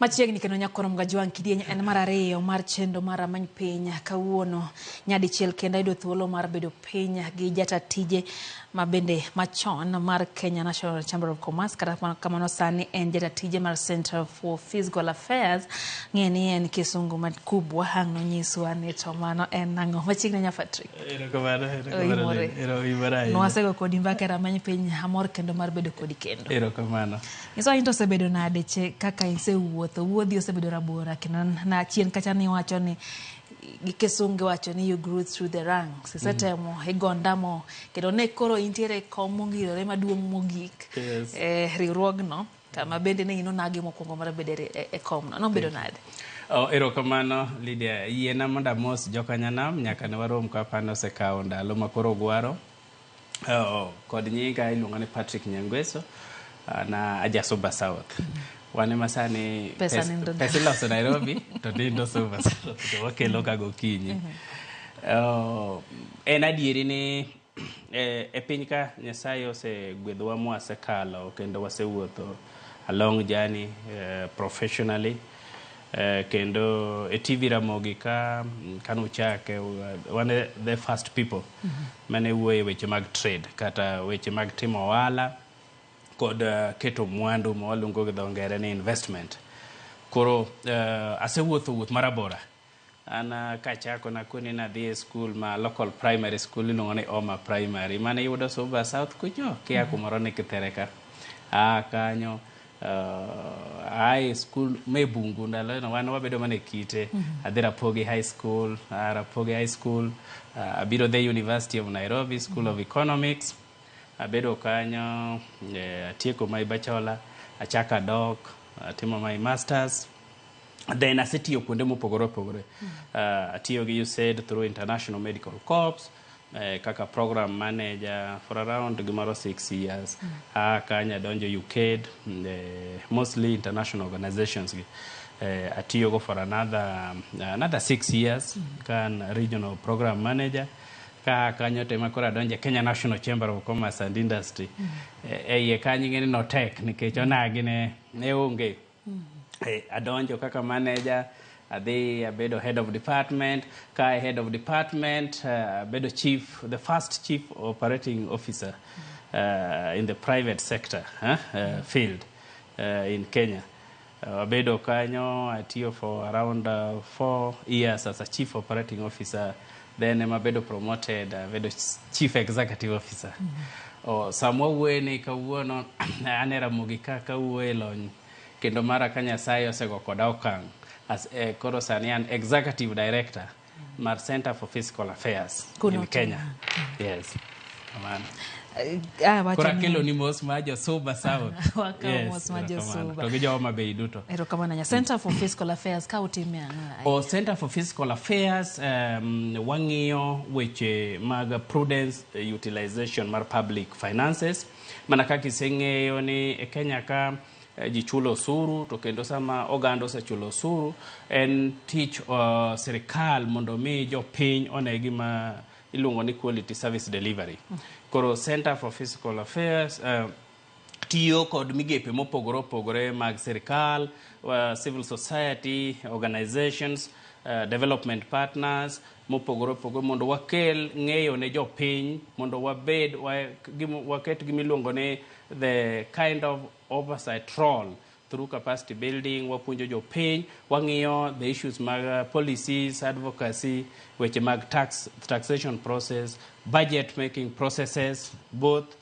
Machiegni kendo nyakoro Mgajwang' kidieny en mar ariyo mar chenro mar Rameny Piny kawuono nyadichiel kendo ayudo thuolo mar bedo piny gi jata tije ma bende machon mar Kenya National Chamber of Commerce kata kamano sani en jata tije mar Center for Fiscal Affairs. Ng'e ni en kisungu makubwa ang' nonyiswa ni to mano en ang'o. Machiegni nya Patrick. Erokamano, erokamano. Oimore. Oimore ahinya. Nwasego kodi mbaka e Rameny Piny, amor kendo mar bedo kodi kendo. Erokamano. Nyiso ni to osebedo nade che kaka isewuotho, wuodhi osebedo rabora kendo na chien kacha niwacho ni gi kisungu iwacho ni you grew through the ranks. Isetemo igonda mo kendo ne koro intiere e kom mongirore maduong' mogik Yes. e riwruogno kama bende ne in onagi mokwongo mar bedo e komno. Nobedo nade? Oh, erokamano Lydia. Yiena mondo amos jokanyanam nyaka ne warom ka apani osekawo ndalo ma koro gwaro. Oh, kod nyinga iluonga ni Patrick Nyangweso na aja Suba South. Wan ema sani Pesa nindo. pesa iloso Nairobi to nindo Suba South to wakelo ka gokinyi. Oh, en adieri ni e piny ka Nyasaye osegwedhowa mwasekalo kendo wasewuotho a long journey professionally kendo e TV Ramogi ka kanuchake wan the first people mane wuoyo e weche mag trade kata weche mag timo ohala kod keto mwandu ma waluongo gi dho ngere ni investment. Koro asewuotho wuoth marabora. An kachako nakoni nadhi e school ma local primary school iluongo ni Oma Primary mane yudo Suba South kucho kia kumoro ni Kithereka. Aa kanyo ae school me bungu ndalo no wan wabedo mana e kite. Adhi Rapogi High School, aa Rapogi High School, abiro the University of Nairobi School of Economics. Abedo kanyo, atieko my bachelor, achako adok, atimo my masters. Then asetiyo kuonde mopogore opogore. Atiyo gi USAID through International Medical Corps kaka program manager for around gimoro 6 years. Aa kanyo adonjo UKAID, mostly international organizations gi. Atiyogo for another 6 years ka an regional program manager. Ka kanyo to ema koro adonjo e Kenya National Chamber of Commerce and Industry. E iye kanyo ing'e ni notek nikech onagi ne onge. Adonjo kaka manager, adhi abedo head of department, ka head of department abedo chief, the first chief operating officer in the private sector field in Kenya. Abedo kanyo atiyo for around 4 years as a chief operating officer, then ema abedo promoted abedo chief executive officer. Oh, sama wawuoye ni kawuono an e Ramogi ka kawuoye lony kendo mara ka Nyasaye osego koda okang' as, koro sani an executive director mar Center for Fiscal Affairs Kuno in Kenya. Yes. Kamano. Wacho Koro akelo ni mos mar jo Suba South. Wakawo mos mar jo erokamano. Suba. To gi jo Homa Bay duto. Erokamano ahinya. Center for Fiscal Affairs ka utime ang'o? O Center for Fiscal Affairs wang'iyo weche mag prudence utilization mar public finances mana kaka iseng'eyo ni e Kenya ka ji chulo osuru to kendo sama oganda osechulo osuru en tich sirikal mondo mi jopiny one gima iluongo ni quality service delivery. Koro Center for Fiscal Affairs tiyo kod migepe mopogore opogore mag sirikal, civil society organizations, development partners mopogore opogore mondo wakel ng'eyo ne jopiny mondo wabed waket gimiluongo ni the kind of oversight role through capacity building. Wapuonjo jopiny, wang'iyo the issues mag policies, advocacy, weche mag taxation process, budget making processes, both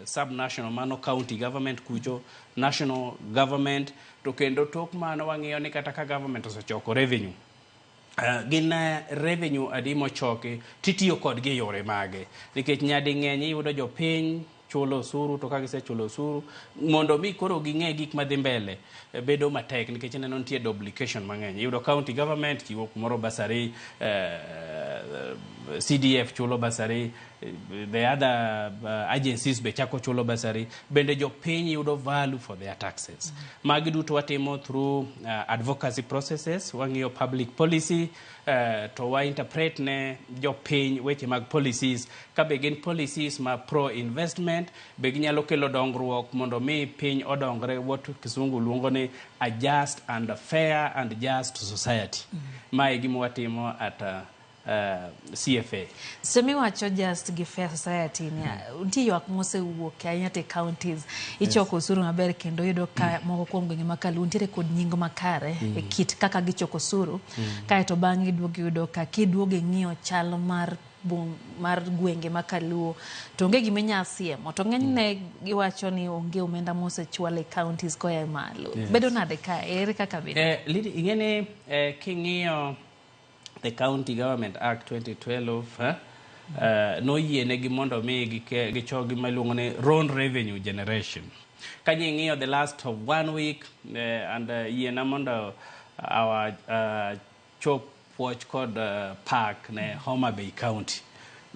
subnational mano county government kucho, national government, to kendo tok mano wang'iyo ni kata ka government osechoko revenue, gin revenue adi mochoki titiyo kodgi e yore mage, nikech nyading'eny iyudo jopiny chulo osuru to ka gisechulo osuru mondo mi koro ging'e gik madhi mbele bedo matek nikech ineno nitie duplication mang'eny. Iyudo county government chiwo kumoro bursary, CDF chulo bursary, the other agencies be chako chulo bursary, bende jopiny yudo value for their taxes. Magi duto watimo through advocacy processes, wang'iyo public policy, to wa interpret ne jopiny weche mag policies, ka be gin policies ma pro investment, be ginyalo kelo dongruok mondo mi piny odongre, what kisungu luongo ni a just and a fair and just society. Mae e gima watimo at CFA. Sama iwacho just gi fair society ni, nitie ywak mosewuok ahinya te counties ichoko osuru maber kendo iyudo ka moko kuom gwenge ma kaluo nitiere kod nying makare e kit kaka gichoko osuru, kaeto bang'e iduogo iyudo ka kiduogo ing'iyo chal mar mar gwenge ma kaluo to onge gima inya siemo to ng'enyne giwacho ni onge omenda mosechwal e counties koa e malo. Bedo nade ka ere kaka bedo? Lidi, ing'e ni king'iyo the County Government Act 2012, noyienegi mondo mi gichok gima iluongo ni own revenue generation. Ka ji ng'iyo the last of one week, and yiena mondo our chop puoch kod pak ne Homa Bay County,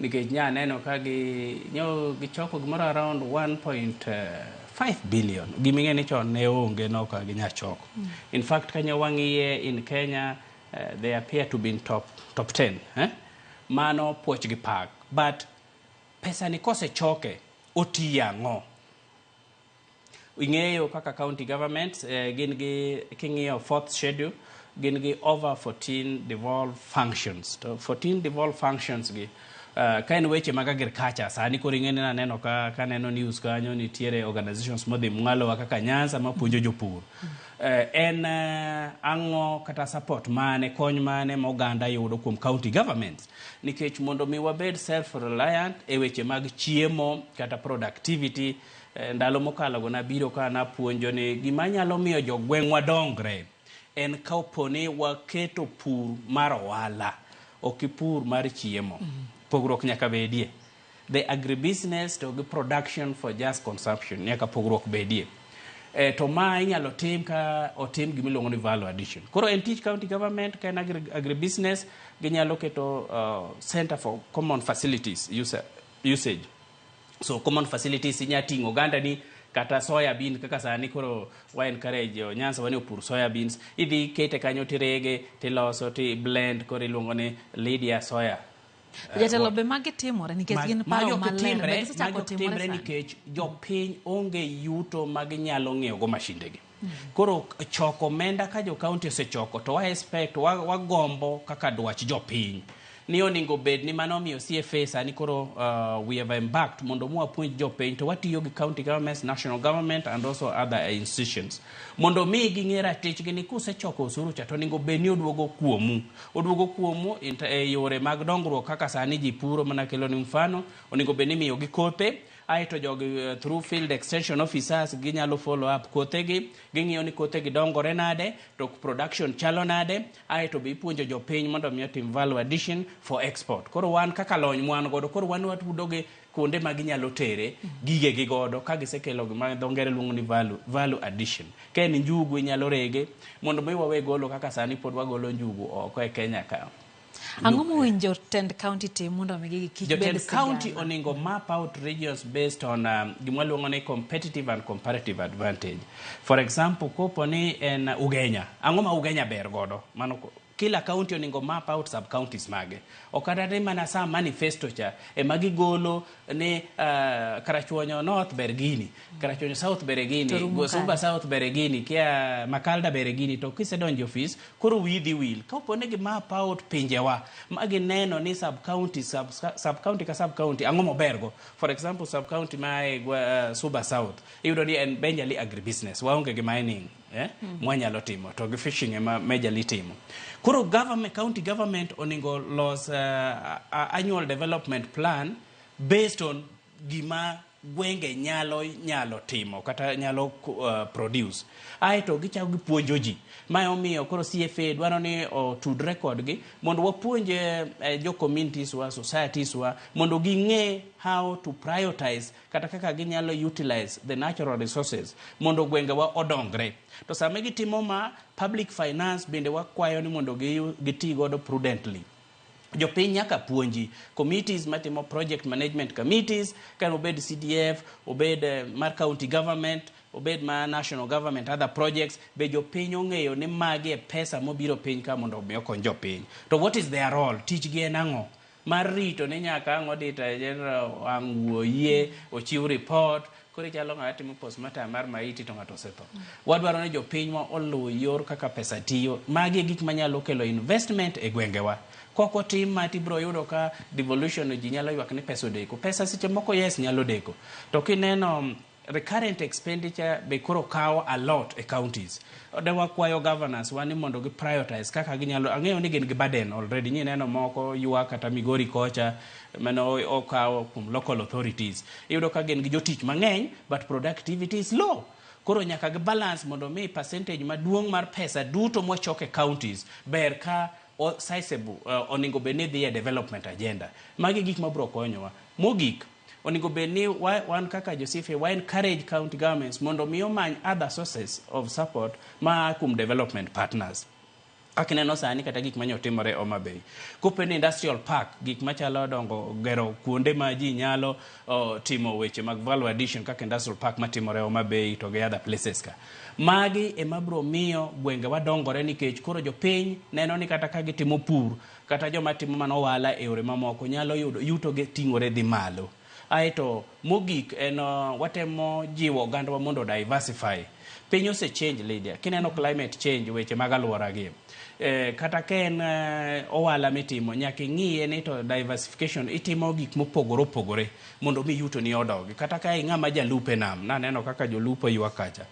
nikech nya neno ka gi nyo gichoko gimoro around 1.5 billion, giming'e ni chon ne onge nok ginya choko. In fact, kanyo wang'iye in Kenya, they appear to be in top 10, eh? Mano puoch gi pak, but pesa ni kosechoke otiyo ang'o? Ing'eyo kaka county governments gin gi, king'iyo fourth schedule, gin gi over 14 devolved functions. To 14 devolved functions gi, ka en weche mag agriculture, sani koro ing'e ni naneno ka kaneno news kanyo nitiere organizations modhi mwalowa kaka Nyanza mapuonjo jopur. En ang'o kata support mane, kony mane ma oganda yudo kuom county governments? Nikech mondo mi wabed self reliant e weche mag chiemo kata productivity, ndalo mokalo go nabiro ka napuonjo ni gima nyalo miyo jogweng'wa dongre en kapo ni waketo pur mar ohala, ok pur mar chiemo. Pogruok nyaka bedie. The agribusiness to gi production for just consumption nyaka pogruok bedie. To ma inyalo tim ka otim gimiluongo ni value addition. Koro en tich county government ka en agribusiness ginyalo keto center for common facilities usage. So common facilities inya ting'o oganda ni kata soya bean, kaka sani koro wa encourage jo Nyanza wani opur soya beans, idhi kete kanyo tirege tiloso ti blend, koro iluongo ni Lydia soya. Jatelo, be magi timore nikech gin magi paro ok maler timre, be gisechako magi ok timore timre sani? Nikech jopiny onge yuto ma ginyalo ng'iewo mashinde gi. Koro choko omenda ka jo county osechoko to wa expect, wagombo kaka dwach jopiny ni onego bed ni mano omiyo CFA sani koro we have embarked mondo mu wapuonj jopiny, to watiyo gi county governments, national government and also other institutions mondo mi ging'e ratichgi ni kusechoko osuru cha to onego bed ni oduogo kuomu, oduogo kuomu e yore mag dongruok. Kaka sani ji puro, mana kelo ni mfano, onego bed ni imiyogi kothe, aeto jogi through field extension officers ginyalo follow up kothegi, ging'iyo ni kothegi dongore nade to production chalo nade, aeto be ipuonjo jopiny mondo mi otim value addition for export. Koro wan kaka lony mwan godo, koro wan watudo gi kuonde ma ginyalo tere gigegi godo ka gisekelo gima dho ngere luongo ni value addition. Ka en njugu inyalo rege mondo mi wawe golo kaka sani pod wagolo njugu oko e Kenya ka. Ang'o mowinjo tend county tim mondo mi gigi kik bed Jotend county sigana? onego map out regions based on gima waluongo ni competitive and comparative advantage. For example, kopo ni en Ugenya, ang'o ma Ugenya ber godo? Mano kila county onego map out sub counties mage. Ok kata ni mana sa manifesto cha ema gigolo ni Karachuonyo North ber gini, Karachuonyo South ber gini, To rumo Suba kae. South ber gini, kia Makalda ber gini, to kisedonjo e ofis koro wiyi dhi wil. Kapo ni gi map out pinjewa ma gineno ni sub county, sub county ka sub county ang'o mobergo. For example, sub county ma e Suba South iyudo ni en majorly agribusiness, waonge gi mining, mwanyalo timo to gi fishing ema majorly timo. Koro government, county government onego los annual development plan based on gima gwenge nyalo timo kata nyalo produce, aeto gichako gipuonjo ji. Mae omiyo koro CFA dwaro ni otudre kodgi mondo wapuonj jo communities wa, societies wa, mondo ging'e how to prioritize kata kaka ginyalo utilize the natural resources mondo gwengewa odongre. To sama gitimo ma, public finance bende wakwayo ni mondo giti godo prudently. Jopiny nyaka puonji committees matimo project management committees, ka obed CDF, obed mar county government, obed ma national government, other projects be jopiny ong'eyo ni magi e pesa mobiro piny ka mondo omi okony jopiny. To what is their role? Tijgi en ang'o? Mar rito ni nyaka ang' auditor general ang' wuoyie, ochiw report, koro ichalo ng'ama timo postmortem mar maiti to ng'ato osetho. Wadwaro ni jopinywa oluw yor kaka pesa tiyo. Magi e gik manyalo kelo investment e gwengewa. Kok otim ma tibiro yudo ka devolution ji nyalo ywak ni pesa odeko. Pesa seche moko yes nyalo deko. To kineno recurrent expenditure be koro kawo a lot e counties. De wakwayo governors wa ni mondo gi prioritize kaka ginyalo. Ang'eyo ni gin gi burden already. Nyi neno moko ywak kata Migori kocha mane okawo kuom local authorities. Iyudo ka gin gi jotich mang'eny but productivity is low. Koro nyaka gi balance mondo mi percentage maduong' mar pesa duto mwachoko e counties ber ka sizable onego bed ni dhi e development agenda. Magi gik mabiro konyowa. Mogik, onego bed ni wan kaka Josife wa encourage county governments mondo mi omany other sources of support ma kuom development partners. Kaka ineno sani kata gik manyo timore Homa Bay. Kopo ni industrial park, gik machalo dongo gero kuonde ma ji nyalo timo weche mag value addition kaka industrial park matimore Homa Bay to gi other places ka. Magi ema biro miyo gwengewa dongore nikech koro jopiny neno ni kata ka gitimo pur kata joma timo mana ohala e yore mamoko nyalo yudo yuto gi ting'ore dhi malo. Aeto mogik en watemo jiwo ogandawa mondo diversify. Piny ose change Lydia. Kineno climate change weche mag alwora gi. Kata ka en ohala mitimo nyaka ing'iye ni to diversification itimo gik mopogore opogore mondo mi yuto ni odogi. Kata ka ing'ama jalupo e nam, naneno kaka jolupo ywak kacha.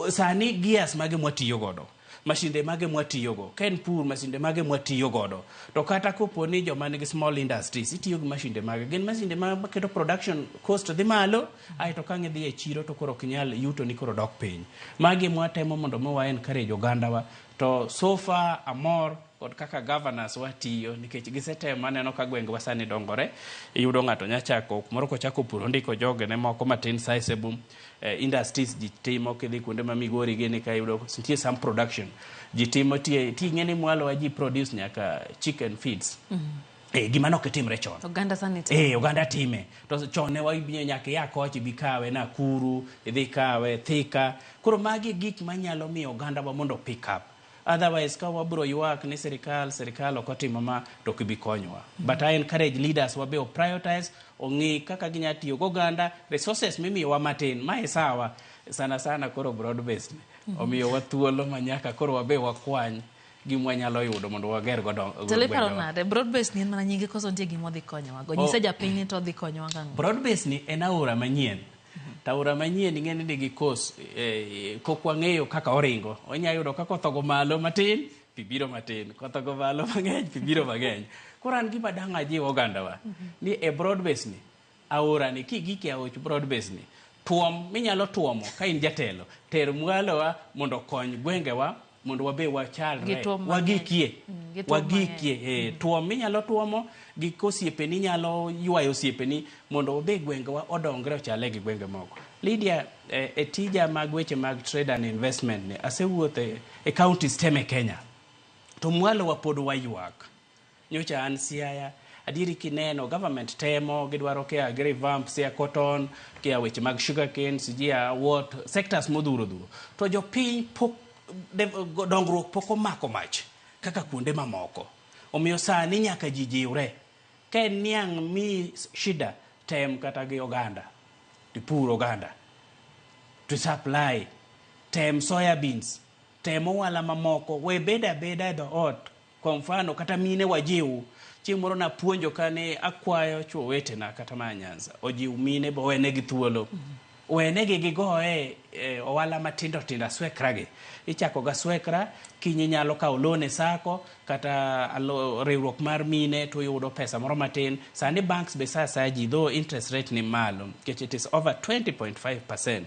Sani gears mage mwatiyo godo masinde mage mwatiyogo ka en pur masinde mage mwatiyo godo to kata kopo ni joma nigi small industries itiyo gi masinde mage gin masinde ma keto production cost dhi malo aeto ka ng'idhi e chiro to koro ok inyal yuto ni koro dok piny magi mwatemo mondo mi wa encourage ogandawa to so far amor kod kaka governors watiyo nikech gisetemo aneno ka gwengewa sani dongore iyudo ng'ato nya chako kumoro kochako pur ondiko jogene moko matin sizable industries ji timo kidhi kuonde ma Migori gini ka iyudo nitie some production ji timo tie ting'e ni mwalo wa ji produce nyaka chicken feeds gima nok timre chon. Oganda sani timo. Oganda time to chon ne wabiro nyaka ia kocha ibi kawe Nakuru idhi kawe Thika koro magi gik manyalo miyo oganda wa mondo pick up otherwise ka wabiro ywak ni sirikal sirikal ok otimo ma to ok bi konyowa but I encourage leaders wabe o prioritize ong'i kaka ginya tiyo goganda resources mimiyowa matin mae sawa sana sana koro broad based omiyowa thuolo ma nyaka koro wabe wakwany gima wanyalo yudo mondo wager godo Telo iparo nade broad based ni en mana nyinge koso nitie gima odhi konyowa go nyise japiny ni to odhi konyowa gang'o broad based ni en aora manyien to aora manyien ing'e ni nigi kos pok wang'eyo kaka oringo onya yudo ka koth ogo malo matin pi biro matin koth ogo malo mang'eny pi biro mang'eny koro an gima dang' ajiw ogandawa ni e broad base ni aora ni kigik e aoch broad base ni tuom minyalo tuomo ka in jatelo ter mwalowa mondo okony gwengewa mondo wabe wachalre wagikie wagikie tuom minyalo tuomo gi kosiepeni nyalo ywayo osiepeni mondo wabe gwengewa odongre ochale gi gwenge moko Lydia e tija mag weche mag trade and investment ni asewuotho e counties te me Kenya to mwalowa pod waywak nyocha an Siaya adieri kineno government temo gidwaro kia gi revamp Siaya cotton kia weche mag sugarcane sijui what sectors modhuro dhuro to jopiny pok dongruok pok omako mach kaka kuonde mamoko omiyo sani nyaka ji jiwre ka en niang' mi shida tem kata gi oganda tipur oganda to supply tem soya beans tem ohala mamoko we bed abeda e dhoot kwa mfano kata mine wajiw chieng' moro napuonjo kane akwayo chuo wetena kata ma Nyanza ojiw mine bo wenegi thuolo wenegi gigoye ohala matindo tindo aswekra gi ichako ga swekra kiny inyalo kawo loan e sacco kata riwruok mar mine to yudo pesa moro matin sani banks be sa asaya ji though interest rate ni malo nikech it is over 20.5%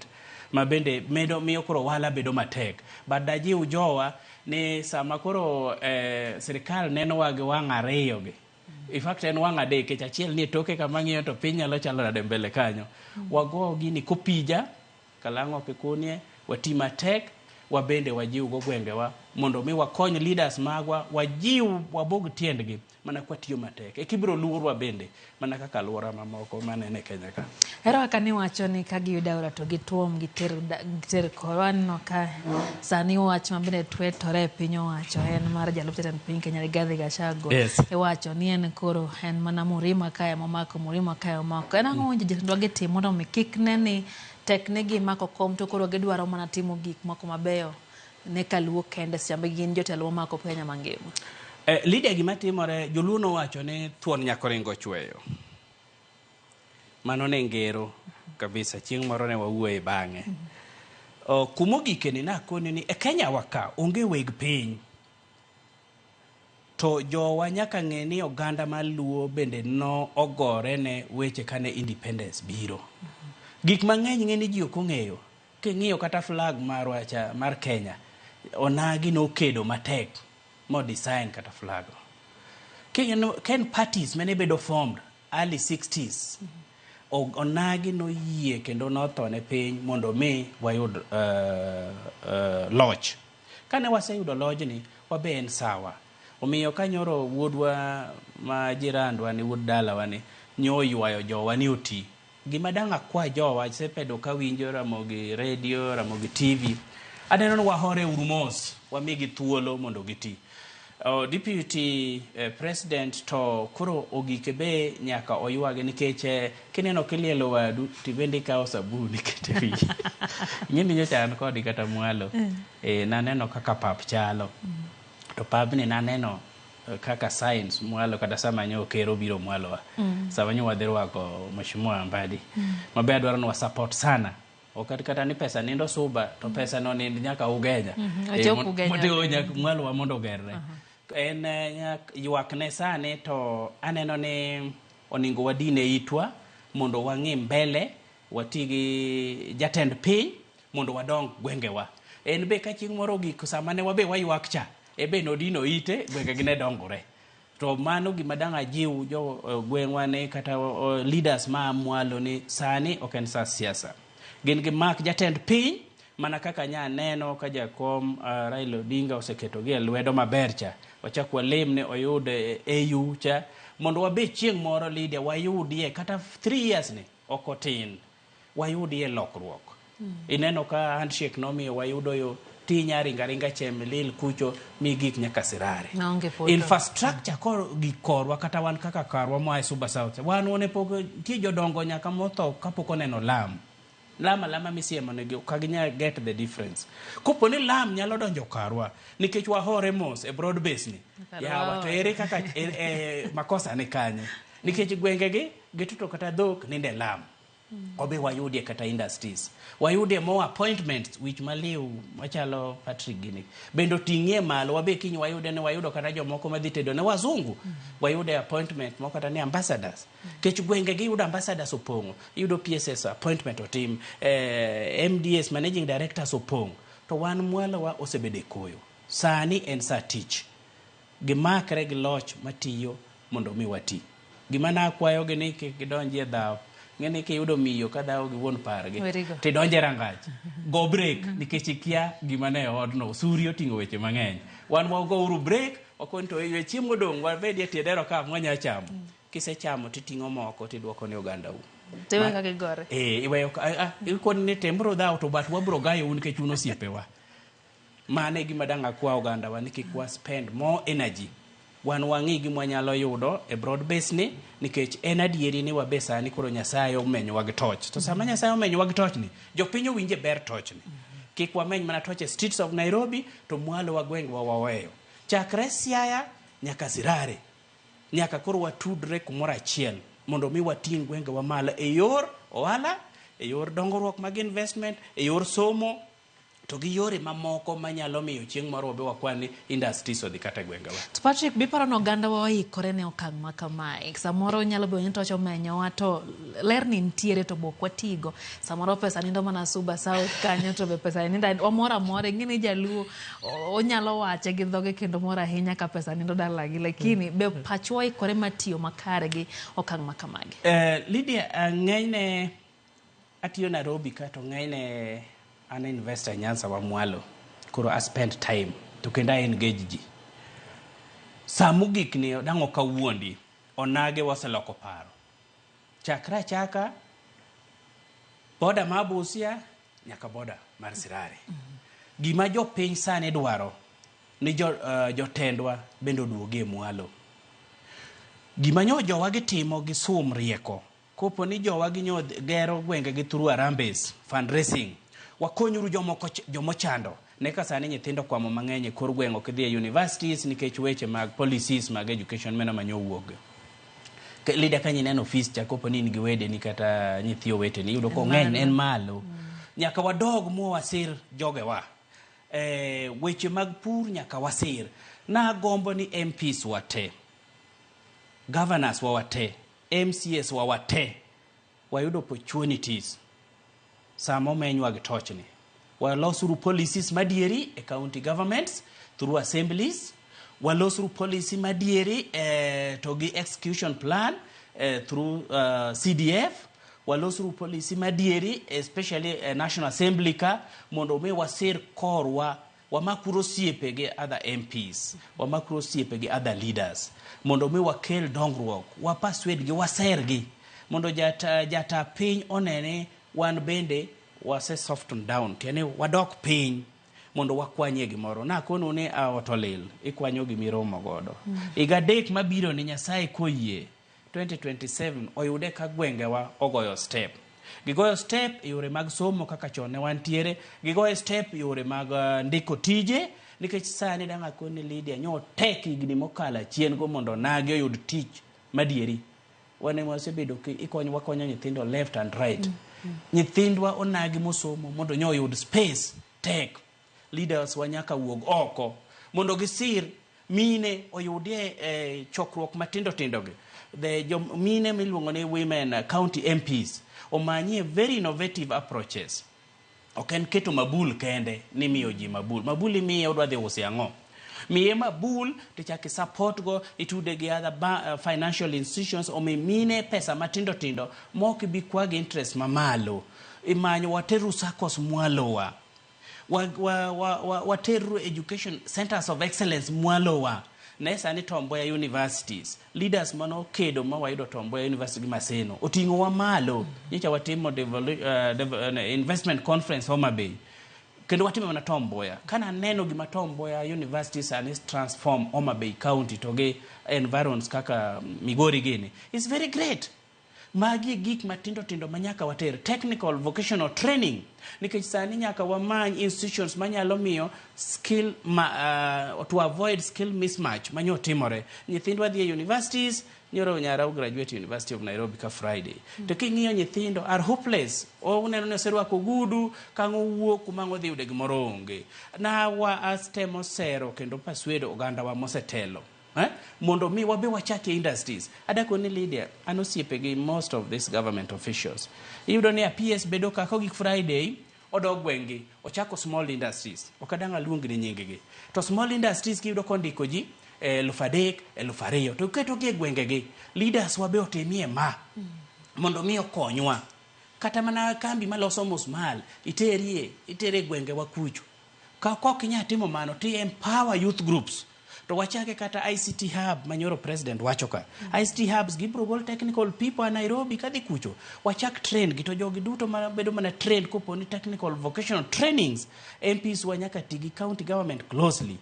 ma bende medo miyo koro ohala bedo matek but dajiw jowa ni sama koro sirikal nenowa gi wang' ariyo gi in fact en wang' adek nikech achiel ni e toke kama ng'iyo to piny nyalo chalo nade mbele kanyo wago gini kopija kalang'o ok ikunie wati matek Wabende wajiwgo gwengewa mondo mi wakony leaders magwa, wajiw wabog tiendgi mana kwatiyo matek. Eka ibiro luorwa bende mana kaka alwora mamoko manene e Kenya ka. Ero kaka niwacho ni ka giyudo aora to gituom giter, giter koro aneno ka sani wach ma bende twetore e piny owacho en mar jalup jatend piny Kenya Rigathi Gachagua. Yes. Iwacho ni en koro en mana Murima kae momako Murima kae omako. En ang'o mowinjo jatendwa gitim mondo mi kik ne ni tek ne gimako kom to koro gidwaro mana timo gik moko mabeyo ne kaluo kende seche ma gin jotelo momako Kenya mangima. Lydia, gima timore, joluo nowacho ni thuon nyaka oringo chweyo. Mano ne ngero kabisa, chieng' moro ne wawuoye bang'e. Kumogike ni nakoni ni e Kenya wa ka onge weg piny. To jowa nyaka ng'e ni oganda mar Luo bende no ogore ne weche kane independence biro. Gik mang'eny ng'e ni ji ok ong'eyo. King'iyo kata flag marwa cha mar Kenya, onagi nokedo matek mo design kata flag no. Ken parties mane bedo formed early 60s, onagi noyie kendo notho ne piny mondo mi wayud loch. Kane waseyudo lojni, wabe en sawa. Omiyo ka nyoro wuodwa ma jirandwa ni wuod dalawa ni nyo ywayo jowa ni oti. Gima dang' akwa jowa, asebedo kawinjo Ramogi Radio, Ramogi TV. Aneno ni wahore uru mos, wamigi thuolo mondo giti. Deputy President to koro ogike be nyaka oywagi nikech kineno kilielo wadu tibende ikawo sabun ikete wiyi. Ing'e ni nyocha an kodi kata mwalo. Naneno kaka pap chalo. To pabni naneno kaka signs mwalo kata sama nyo ker obiro mwalowa. Sama nyo wadhi rwako Mheshimiwa Mbadi. Mabe adwaro ni wa support sana. Ok kata ni pesa nindo Suba to pesa no nind nyaka Ugenya. Ochop Ugenya. Mondo nyaka mwalowa mondo ogerre. En ywak ne sani to aneno ni oningo wadine itwa mondo wang'i mbele wati gi jatend piny mondo wadong gwengewa. En be ka chieng' moro ogik sama ne wabe waywak cha, e be nodino ite gwenge gi ne dongore. To mano gima dang' ajiw jo gweng'wa ni kata leaders ma mwalo ni sani ok en sa siasa. Gin gimak jatend piny mana kaka nya neno ka jakom Raila Odinga oseketogi e lwedo maber cha. Wachak walem ne oyud AU cha mondo wabe chieng' moro Lydia wayudie kata 3 years ni ok otin. Wayudie lokruok. Ineno ka handshake nomiyo wayudo yo tinya ringa ringa Chemelil kucho mi gik nyaka Sirare. Infrastructure koro gik korwa kata wan kaka karwa moa e Suba South. Wan wane pok nitie jodongo nyaka motho kapok oneno lam. Lam alama misiemo negi ok ginyal get the difference. Kopo ni lam nyalo donjo karwa nikech wahore mos e broad base ni. Yawa to ere kaka makosa ni kanye? Nikech gwenge gi gituto kata dhok ninde lam. Obe wayudie kata industries. Wayudie more appointments wich maliw machalo Patrick gini. Bende oting'ie malo wabe kiny wayude ni wayudo kata jomoko madhi tedo ne wazungu. Wayude appointment moko kata ni ambassadors. Kech gwenge gi yudo ambassadors opong'o. Iyudo PSS appointment otim. MDS managing directors opong'. To wan mwalo wa osebedo e koyo. Sani en sa tich. Gimakre gi loch matiyo mondo mi wati. Gima nakwayogi ni kik gidonji e dhaw. Ng'eni kiyudo miyo ka dhawo gi wuon pargi, tidonje rangach. Go break nikech ikia gima ne odno. Suri oting'o weche mang'eny. Wan wagouru break, wakoni to e chiemo odong' wabedie tie dero ka mwanya chamo. Kisechamo titing'o moko tiduoko ne ogandau. Tiweyo ka gigore. Iweyo ikoni ni temuru dhawo to but wabro gayou nikech un osiepewa. Mano e gima dang' akwa ogandawa ni kik wa spend more energy. Wan wang'i gima wanyalo yudo e broad base ni nikech en adieri ni wabe sani koro Nyasaye omenyowa gi toch. To sama Nyasaye omenyowa gi toch ni, jopiny owinje ber toch ni. Kik wameny mana toch e streets of Nairobi to mwalo wa gwengwa waweyo. Chakre Siaya nyaka Sirare. Nyaka koro watudre kumoro achiel mondo mi wating' gwengewa malo e yor ohala, e yor dongruok mag investment, e yor somo, to gi yore mamoko manyalo miyo chieng' moro wabe wakwan ni industries odhi kata e gwengewa. To Patrick, biparo ni oganda wa oikore ne okang' ma kamae? Samoro nyalo bedo ni toch omenyowa to ler ni nitiere to bok watigo. Samoro pesa nindo mana Suba South kanyo to be pesa nindo wamoro amora. Ing'e ni jaluo onyalo wache gi dhoge kendo mor ahinya ka pesa nindo dalagi. Lakini be pachwa oikore mar tiyo makare gi okang' ma kamagi? Lydia, ng'enyne atiyo Nairobi ka to ng'enyne an investor Nyanza wa mwalo. Koro I spend time to kendo I engage ji. Saa mogik ni dang' ok awuondi, onage waseloko paro. Chakre achaka boda ma Busia nyaka boda mar Sirare. Gima jopiny sani dwaro ni jotendwa bende oduogi e mwalo. Gima nyo jowa gitimo gi sum rieko. Kopo ni jowa gi nyo gero gwenge gi through Harambee fundraising, wakonyuru jomoko jomochando. Ne ka sani nyithindo kwamo mang'eny e kor gweng' ok dhi e universities nikech weche mag policies mag education meno manyo wuok. Leader ka nyineno fees cha kopo ni in gi wedeni kata nyithi oweteni iyudo ko ng'eny en malo. Nyaka wadog mwa wasir jogewa. Weche mag pur nyaka wasir. Nagombo ni MPs wa te, governors wa wate, MCAs wa wate wayud opportunities sama omenywa gi tochni. Walosuru policies madieri e county governments through assemblies. Walosuru policy madieri to gi execution plan through CDF. Walosuru policy madieri especially National Assembly ka mondo mi wasir korwa wamakuru osiepe gi other MPs, wamakuru osiepe gi other leaders mondo mi wakel dongruok, wapaswed gi, wasergi mondo jata piny onene wan bende wase soften down, tiende wadok piny mondo wakwanyie gimoro. Nakonu ni ot olil, ikwanyo gimiromo godo. Higa 3 mabiro ni Nyasaye koyie 2027 oyude ka gwengewa ogoyo step. Gigoyo step e yore mag somo kaka chon ne wantiere, gigoyo step e yore mag ndiko tije, nikech sani dang' akoni Lydia nyo tek higni mokalo achien go mondo onagi oyud tich madieri. Wan ema wasebedo wakonyo nyithindo left and right. Nyithindwa onagi mosomo mondo nyo oyud space tek. Leaders wa nyaka wuog oko mondo gisir mine oyudie chokruok matindo tindo gi. The mine miluongo ni women county MPs omanyie very innovative approaches. Ok en keto mabul kende ni miyo ji mabul. Mabul imiye odwa dhi use ang'o? Miye mabul to ichak support go itude gi other financial institutions omi mine pesa matindo tindo mok bi kwa gi interest mamalo. Imanyo wateru SACCOs mwalowa. Wateru education centers of excellence mwalowa. Ne sani Tom Mboya universities, leaders mano kedo ma wayudo Tom Mboya University gi Maseno oting'o wa malo. Nyocha watimo investment conference Homa Bay. Kendo watimo mana Tom Mboya. Kana neno gima Tom Mboya University sani transform Homa Bay County to gi environs kaka Migori gini. It's very great. Magi e gik matindo tindo ma nyaka water. Technical vocational training. Nikech sani nyaka wamany institutions manyalo miyo skill to avoid skill mismatch manyo timore. Nyithindwa dhi e universities, nyoro nyara graduate University of Nairobi ka Friday. To king'iyo nyithindo are hopeless. Oneno ni oserwako ogudu, kang'o wuok kuma ang' odhi yude gimoro onge. Na wa astemo sero kendo persuade oganda wa mosetelo. Mondo mi wabe wachake industries. Adako ni Lydia, an osiepe gi most of these government officials. Iyudo ni a PS bedo ka kogik Friday, odok gweng'gi, ochako small industries. Ok adang' aluong ni nying gi. To small industries kiyudo kondiko ji 3,000, 2,000. To iketogi e gwengegi. Leaders wabe otimie ma. Mondo mi okonywa. Kata mana kambi maloso musmal, iterie, itere gwengewa kucho. Ka ok inyal timo mano, to empower youth groups. To wachake kata ICT hub manyoro president wacho ka. ICT hubs gibro gol technical people a Nairobi kadhi kucho. Wachak train gi to jogi duto ma bedo mana trained kopo ni technical vocational trainings. MPs wa nyaka ti gi county government closely.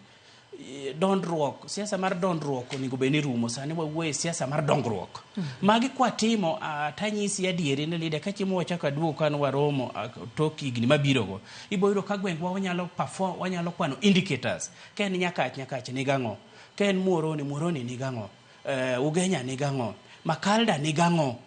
Dondruok, siasa mar dondruok onego bed ni rumo. Sani wawuoye siasa mar dongruok. Magi kwatimo, tanyisi adieri ni leader ka chiemo wachako aduogo kan waromo tok higni mabiro go. Ibo yudo ka gwengwa wanyalo perform, wanyalo kwano indicators. Ka en Nyakach, Nyakach nigang'o. Ka en Muhoroni, Muhoroni nigang'o. Ugenya nigang'o. Makalda nigang'o.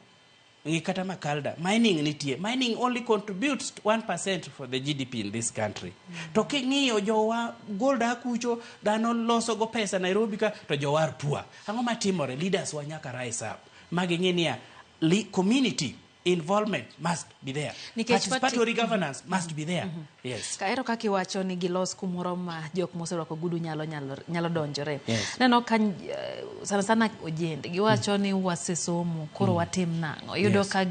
Ng'i kata Makalda, mining nitie. Mining only contributes 1% for the GDP in this country. To king'iyo jowa gold akucho, dhano loso go pesa Nairobi ka, to jowa are poor. Ang'o matimore? Leaders wa nyaka rise up. Magi ng'e niya, community involvement must be there. Nikech Participatory governance must be there. Yes. Kaero kaka iwacho ni gilos kumoro ma jok moserwako ogudu nyalo donjore. Yes. Neno ka sana sana ojende giwacho ni wasesomo koro watim nang'o. Iyudo Yes. ka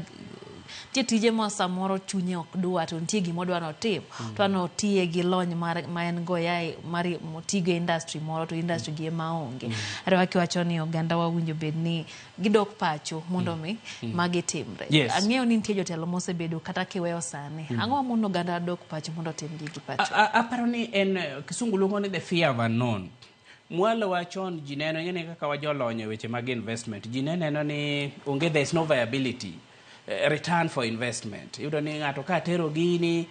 Nitie tije ma samoro chunye ok dwa to nitie gima odwa notim. To anotiye gi lony mar ma en go yae mar motigo e industry moro to industry gi ema onge. Arwa kiwacho ni oganda wa winjo bed ni gidok pacho mondo mi magi timre. Yes. Ang'eyo ni nitie jotelo mosebedo kata kiweyo sani. Ang'o mamono oganda dok pacho mondo otim gigi pacho? Aparo ni en kisungu luongo ni the fear of unknown. Mwalo wa chon ji neno ing'e kaka wajolony e weche mag investment. Ji ne neno ni onge there is no viability. Return for investment. Iyudo ni ng'ato ka tero gini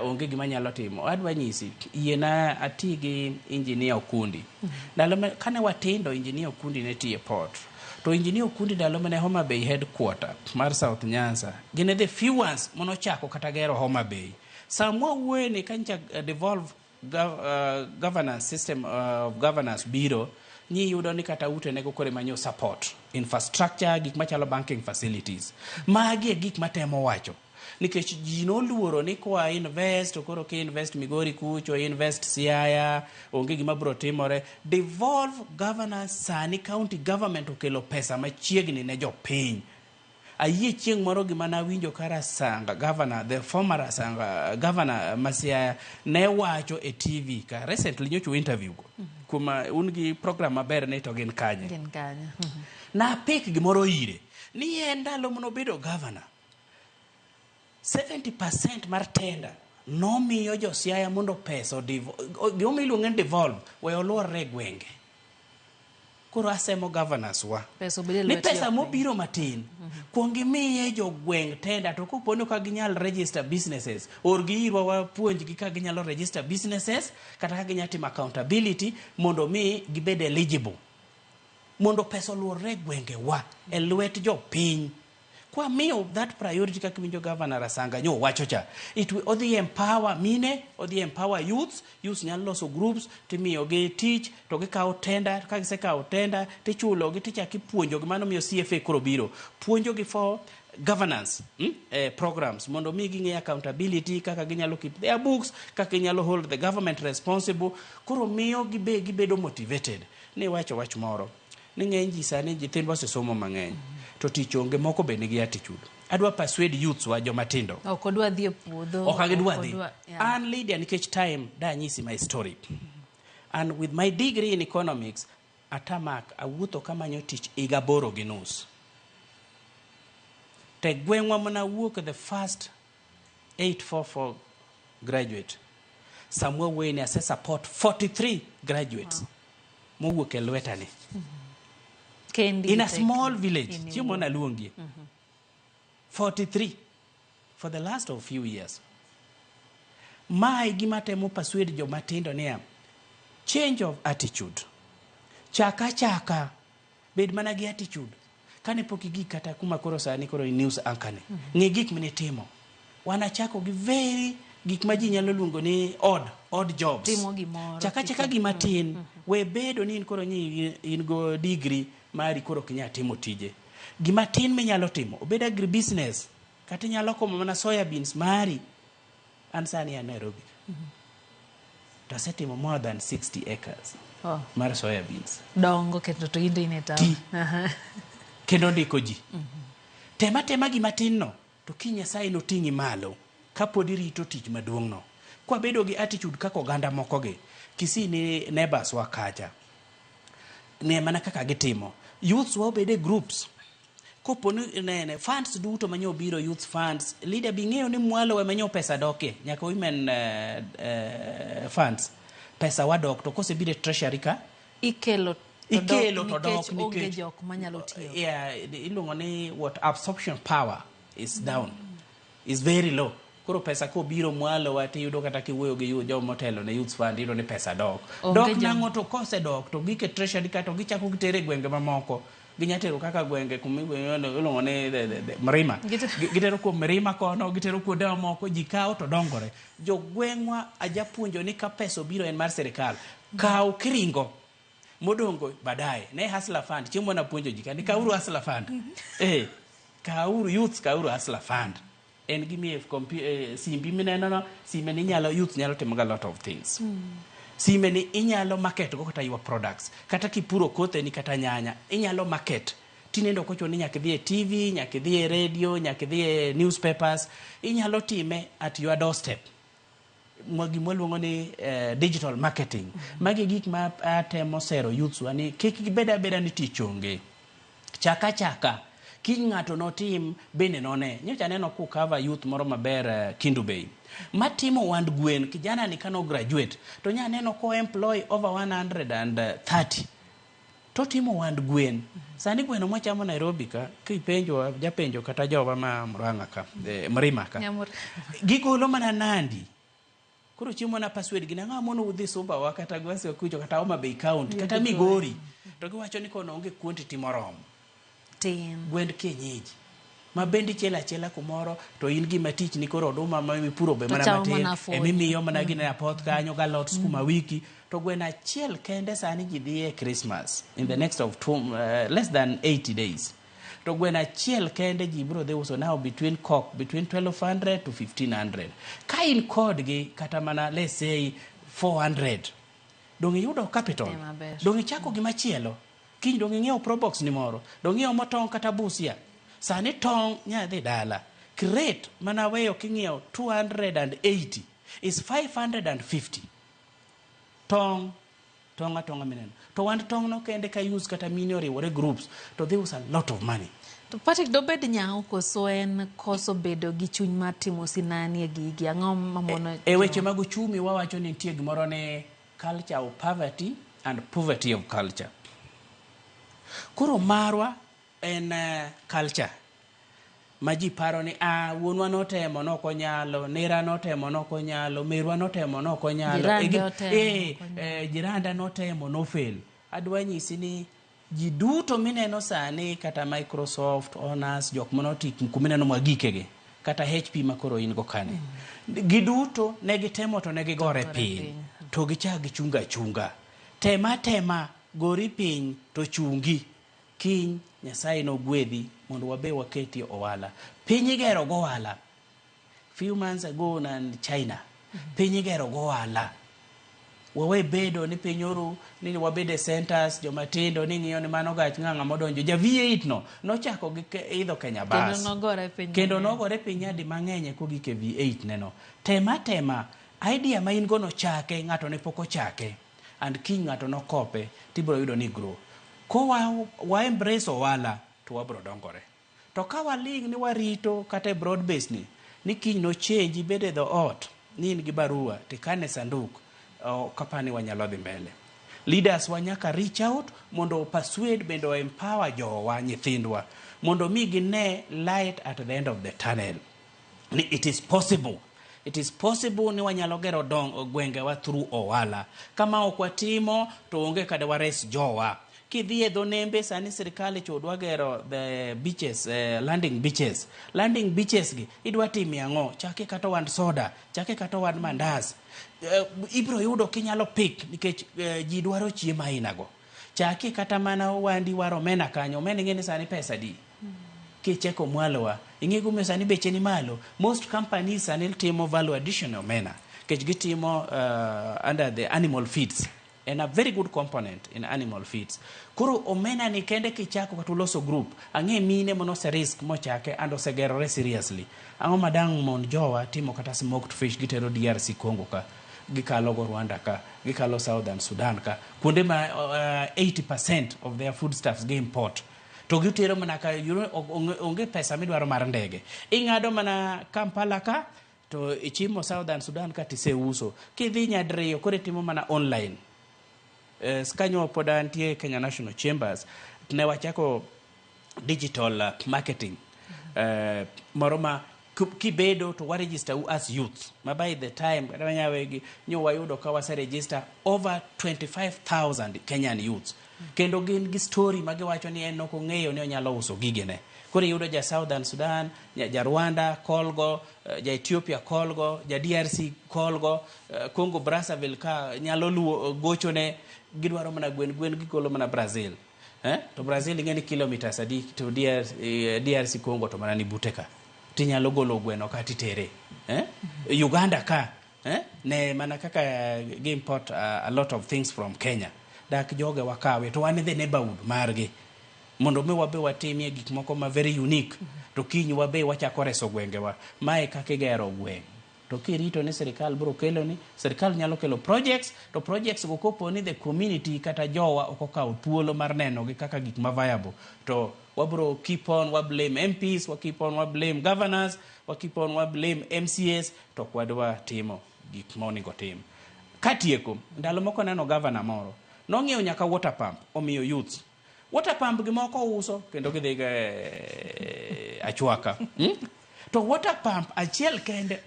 onge gima nyalo timo. Adwa nyisi, yiena ati gi engineer Okundi. Ndalo ma kane watindo engineer Okundi ne tiyo e port. To engineer Okundi ndalo mane Homa Bay headquarter mar South Nyanza, gin e the few ones manochako kata gero Homa Bay. Sama wawuoye ni ka nyicha devolve governance system of governance biro niyudo ni kata ute nego kore manyo support infrastructure gik machalo banking facilities magi e gik matemo wacho nikech ji noluoro ni kwa invest to koro ki invest Migori kucho invest Siaya onge gima biro timore devolve governance sani county government okelo pesa machiegni ne jopiny ayie chieng' moro gima nawinjo ka Rasanga governor the former Rasanga governor ma Siaya ne wacho e TV ka recently nyocha interview go kuom un gi program maber ni to gin kanye Gin kanye. Napik gimoro ire ni en ndalo manobedo governor 70% mar tender nomiyo jo Siaya mondo pesa gimomiyo iluonge ni devolve we oluorre e gwenge koro asemo governors wa Pesa obed e ni lwet pesa jopiny. mobiro matin kuong imiye jogweng' tender to kopo ni ka ginyal register businesses orgi irwa wapuonjgi ka ginyalo register businesses kata ka ginyalo timo accountability mondo mi gibed eligible mondo pesa oluorre e gwengewa e lwet jopiny kwamiyo that priority kaka iwinjo governor Rasanga nyo wacho cha it will, odhi empower mine odhi empower youths youths nyalo loso groups timiyogi tich to gikawo tender ka gisekawo tender tichulogi tichako ipuonjogi mano miyo CFA koro biro puonjogi for governance programs mondo mi ging'e accountability kaka ginyalo keep their books kaka ginyalo hold the government responsible koro miyo gibedo motivated ni wacho wach moro ni ng'eny ji sani nyithindwa osesomo mang'eny to tich onge moko be nigi attitude adwa persuade youths wa joma tindo Ok odwa dhi e puodho. ok agidwa dhi Yeah. an Lydia nikech time danyisi my story and with my degree in economics atamak awuotho kamanyo tich higa 8.5 te gweng'wa mana wuok the first 844 graduate samwa wuoyeni ase support 43 graduates mowuok e lwetani Kendi in a tek. small village In chiemo naluongie 43 for the last of few years mae gima temo persuade joma tindo niya change of attitude chaka chaka bed mana gi attitude kane pok igik kata kuma koro sani koro in news anchor ni ng'i gik minitimo wanachako gi very gik ma ji nyalo luongo ni odd jobs Timo gimoro, chaka chaka gima tin we bedo ni in koro ni in go degree mari koro ok inyal timo tije gima tin minyalo timo obed agribusiness kata inyalo komo mana soya beans mari an sani an Nairobi to asetimo more than 60 acres Oh. mar soya beans Dongo kendo to in to in e town. Ti. Kendo ndiko ji tema tema gima tin no to ki Nyasaye noting'i malo kapod irito tich maduong' no kwabedo gi attitude kaka oganda moko gi Kisii ni neighbors wa kacha ne mana kaka gitimo youths wa obed e groups kopo ni nene funds duto manyo biro youth funds leader bi ng'eyo ni mwalo ema nyo pesa dokie nyaka women funds pesa wadok to kosebiro e treasury ka Ikelo to dok ikelo to dok nikech onge jok manyalo tiyo. Yeah, iluongo ni what absorption power is down is very low koro pesa kobiro mwalo wa tiyudo kata kiwuoyo gi joma otelo ne youth fund iyudo ni pesa dok Onge dok nang'o to kosedok to gike treasury ka to gichako gitere e gwenge mamoko ginya tero kaka gwenge kuma iluongo ni mrima gitero kuom mrima kono gitero kuonde mamoko ji kawo to dongore jogweng'wa ajapuonjo ni ka pesa obiro en mar sirikal kaw kiringo modongo baadaye ne hustler fund chieng' mane apuonjo ji ka ni kawuru hustler fund kawuru youths kawuru hustler fund en gimiye simbi mineno no sime ni inyalo youth nyalo timo ga lot of things sime ni inyalo market go kata your products kata kipuro kotheni kata nyanya inyalo market Tinende ok ochuno ni nyaka idhi e TV, nyaka idhi e radio, nyaka idhi e newspapers. Inyalo time at your doorstep. Gima waluongo ni digital marketing. Magi gik ma atemo sero youths wa ni kik gibed abeda ni tich onge. Chak achaka. Kiny ng'ato notim bende none. Nyocha aneno ku cover youth moro maber Kindu Bay. Matimo wand gwen, kijana ni kano graduate to nya neno ko employ over 130. Totimo wand gwen. Sani gweno mwachamo Nairobi ka, kipenjo, japenjo kata jowa ma Murang'a ka, Mrima ka. Gigolo mana Nandi. Koro chiemo na persuade gi nang'o mono udhi Sumba wa kata Gwasi kucho kata Homa Bay County kata Migori. To giwacho ni kono onge quantity moromo. Tin. Gwend kienyeji. Ma bende ichielo achiela kumoro to in gima tich ni koro oduma ma mipuro be mana matin emimiyo mana gine apoth kanyo galot sukuma wiki to gweno achiel kende sani ji dhi e Christmas in the next of two, less than 80 days. To gweno achiel kende ji biro dhi uso now between cock between 1200 to 1500. Ka in kodgi kata mana let's say 400 dong' iyudo capital. Dong' ichako gimachielo. Kiny dong' ing'iewo probox ni moro. Dong' iomo tong' kata busia. Sani tong' nya dhi dala. Crate mana weyo king'iewo 280 is 550. Tong' tong' atonga mineno. To wand tong' no kende ka use kata mine oriwore groups to dhi uso a lot of money. To Patrick dobed nyawo koso en koso bedo gi chuny mar timo sinani e gigi? Ang'o mamono? E weche mag uchumi wawacho ni nitie gimoro ni culture of poverty and poverty of culture. Koro marwa en culture ma ji paro ni ah, wuonwa notemo nok onyalo, nera notemo nok onyalo, merwa notemo nok onyalo, jiranda notemo nofail. Adwa nyisi ni ji duto mineno sani kata Microsoft, Honors, jok manoti kumineno mwagikegi kata HP ma koro in go kani. Giduto ne gitemo to ne gigore piny to gichak gichunga achunga. Tema tema gori piny to chungi. Kiny Nyasaye nogwedhi mondo wabe waketie ohala. Piny igero go ohala. Few months ago nan China. Piny igero go ohala. Wawe bedo ni piny oru ni wabed e centers joma tindo ni ng'iyo ni mano gach ng'a ng'ama odonjo. Ja V8 no nochako gi idho Kenya bus. Kendo nogore piny nyadi mang'eny eko gik e V8 neno. Tema tema idea ma in go no chake ng'ato ne pok ochake. And kiny ng'ato nokope tibiro yudo ni grow. Ko wa embrace ohala to wabiro dongore. To ka waling' ni warito kata e broad base ni ni kiny no change ibed e dhoot ni in gi barua tikane sanduk ok apar ni wanyalo dhi mbele. Leaders wa nyaka reach out mondo persuade bende o empower jowa nyithindwa mondo mi gine light at the end of the tunnel. Ni it is possible. It is possible ni wanyalo gero dong gwengewa through ohala. Kama ok watimo to onge kada wares jowa. Kidhi e dho nembe sani sirikal cho dwa gero the beaches, landing beaches. Landing beaches gi idwa timie ang'o? Chake kata ohand soda, chake kata ohand mandas. Ibiro yudo kinyalo pick nikech ji dwaro chiemo aina go. Chake kata mana wandi war omena kanyo. Omena ing'e ni sani pesa di? Kicheko mwalowa, ing'e gimomiyo sani beche ni malo. Most companies sani timo value addition e omena. Nikech gitimo under the animal feeds. En a very good component in animal feeds. Koro omena ni kende kichako kata uloso group, ang'e mine manose risk mochake and osegerore seriously. Ang'o madang' mon jowa timo kata smoked fish gitero DRC Congo ka, gikalo go Rwanda ka, gikalo Southern Sudan ka, kuonde ma 80% of their foodstuffs gi import. To gitero mana ka, you know, onge pesa midwaro mar ndege. Ing'ado mana Kampala ka, to ichimo Southern Sudan ka tiseuso. Kidhi nyadiriyo koro itimo mana online. Kanyo pod antie Kenya National Chambers, ne wachako digital marketing. Moro ma kibedo to wa register u as youth. Ma by the time kata wanyawegi nyo wayudo ka wase register over 25,000 Kenyan youths. Kendo gin gi story ma giwacho ni en ok ong'eyo ni onyalo uso gigene. Koro iyudo ja Southern Sudan, ja Rwanda kolgo, ja Ethiopia kolgo, ja DRC kolgo, Congo Brazzaville ka nyalo luwo gochone, gidwaro mana gwen, gwen gigolo mana Brazil. To Brazil ing'e ni kilometers adi to DRC Congo to mana ni bute ka. Tinyalo golo gweno ka titere. Uganda ka, ne mana kaka gi import a lot of things from Kenya. Dak joge wakawe to wan the neighborhood margi. Mondo mi wabe watimie gik moko ma very unique. To kiny wabe wachako reso gwengewa. Mae kaka igero gweng'. To kirito ni sirikal biro keloni, sirikal nyalo kelo projects, to projects go kopo ni the community kata jowa ok okawo thuolo mar nenogi kaka gik ma viable, to wabro keep on wa blame MPs, wa keep on wa blame governors, wa keep on wa blame MCAs, to ok wadwa timo gik ma onego tim. Katieko, ndalo moko neno governor moro, nong'iewo nyaka water pump, omiyo youths. Water pump gi moko uso kendo gidhi go e achwaka. To water pump achiel kende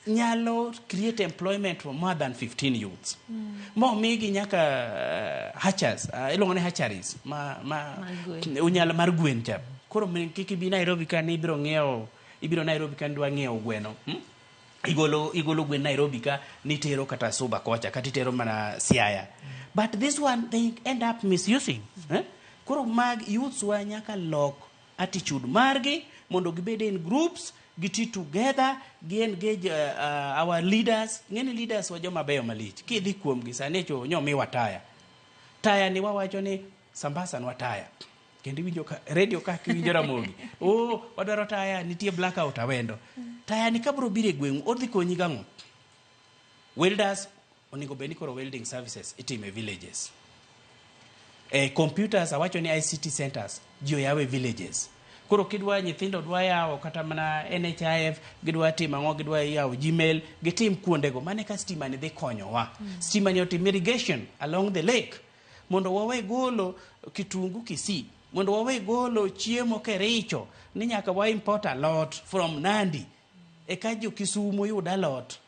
nyalo create employment for more than 15 youths. Momigi nyaka hatchers, iluongo ni hatcheries ma Mar gwen. Unyalo mar gwen cha. Koro kik ibi Nairobi ka ni ibiro ng'iewo, ibiro Nairobi ka nidwa ng'iewo gweno. Igolo gwen Nairobi ka nitero kata Suba kocha kata itero mana Siaya. But this one they end up misusing. Eh? Koro mag youths wa nyaka lok attitude margi mondo gibed in groups, giti together, gi engage our leaders. Ng'eni leaders wa joma beyo malich. Kidhi kuomgi sani cho nyomiwa taya. Taya ni wawacho ni Sambasa nwa taya. Kendo iwinjo ka radio ka kiwinjo Ramogi. Oh, wadwaro taya, nitie blackout Awendo. Taya ni kabro biro e gweng'u, odhi konyi gang'o? Welders, onego bed ni koro welding services itimo e villages. Computers awacho ni ICT centers ji oyaw e villages. Koro kidwa nyithindo dwa yawo kata mana NHIF, gidwa timo ang'o, gidwa yawo Gmail, gitim kuondego. Mane ka stima ni dhi konyowa. Stima ni otim irrigation along the lake. Mondo wawe golo kitungu Kisii, mondo wawe golo chiemo Kericho, ni nyaka wa import a lot from Nandi. Eka jo Kisumu yud alot.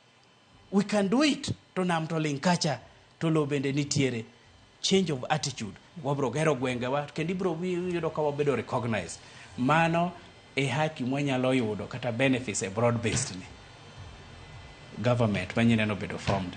We can do it. To nam to ling kacha, to lowo bende nitiere. Change of attitude. Wabro gero gwengewa, kendo ibro yudo ka wabedo recognized. Mano e haki mwanyalo yudo kata benefits e broad based ni. Government manyien obedo formed.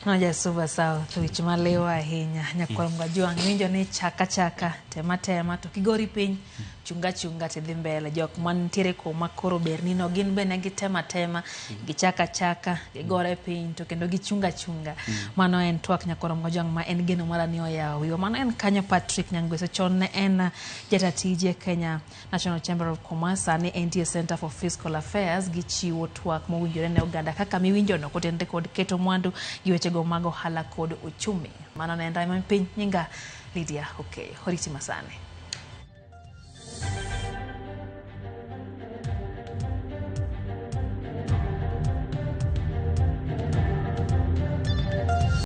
No Suba South, wich maliw ahinya. Nyakwar Mgajwang' winjo ni chaka chaka, tema tema, to kigori piny, chunga chunga tidhi mbele. Jok mantiere kuma koro berni no gin bende gitema tema, gichaka chaka, gigore piny to kendo gichunga chunga. Mano en twak Nyakwar Mgajwang' ma en geno mara ni oyawo wiwa. Mano en kanyo Patrick Nyangweso chon ne en jata tije Kenya National Chamber of Commerce, sani entie Center for Fiscal Affairs, gichiwo twak mowinjore ne oganda kaka miwinjono kotenore kod keto mwandu gi wechego mag ohala kod uchumi. Mano ne en Raimany Piny, nyinga Lydia Okeyo. Oriti masani.